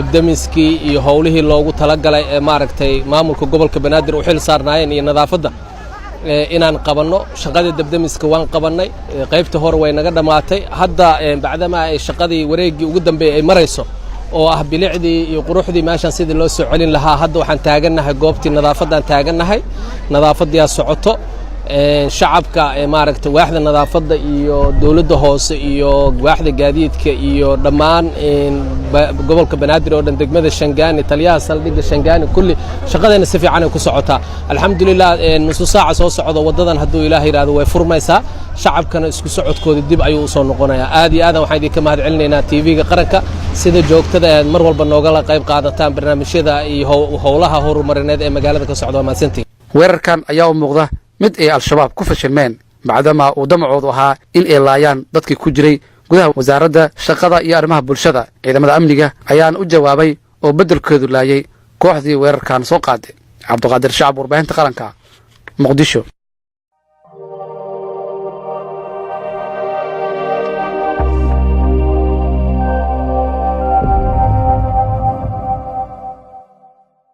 Debdemiskii iyo howlihii loogu talagalay ee maaragtay maamulka gobolka Banaadir u xil saarnaayeen iyo nadaafadda inaan qabanno. Shaqadii debdemiska waan qabannay, qaybta hore way naga dhammaatay. Hadda bacdamaa ay shaqadii wareeggii ugu dambeeyey ay marayso, oo ah bilicdii iyo quruxdii meeshaan sidii loo soo celin lahaa, hadda waxaan taagannahay goobtii nadaafaddaan taagannahay. Nadaafaddiyaa socoto. Shacabka, maaragtay, waaxda nadaafadda iyo dowladda hoose iyo waaxda gaadiidka iyo dhammaan gobolka Banaadir oo dhan, degmada Shangaani, taliyaha saldhigga Shangaani, kulli shaqadeena si fiican ay ku socotaa, alxamdulilah. Nusu saaca soo socdo waddadan, hadduu Ilaah yidhahdo, way furmaysaa. Shacabkana isku socodkooda dib ayuu usoo noqonayaa. Aad iyo aadan waxaan idinka mahad celinaynaa TV-ga qaranka sida joogtada aad mar walba noogala qayb qaadataan barnaamijyada iyo howlaha horumarineed ee magaalada ka socda. Waa mahadsantihin. Weerarkan ayaa u muuqda mid ay Al-Shabaab ku fashilmeen, bacdamaa uu damacoodu ahaa in ay laayaan dadkii ku jiray gudaha Wasaaradda Shaqada iyo Arrimaha Bulshada. Ciidamada amniga ayaana u jawaabay oo beddelkoodu laayay kooxdii weerarkan soo qaaday. Cabduqaadir Shacab, Warbaahinta Qaranka, Muqdisho.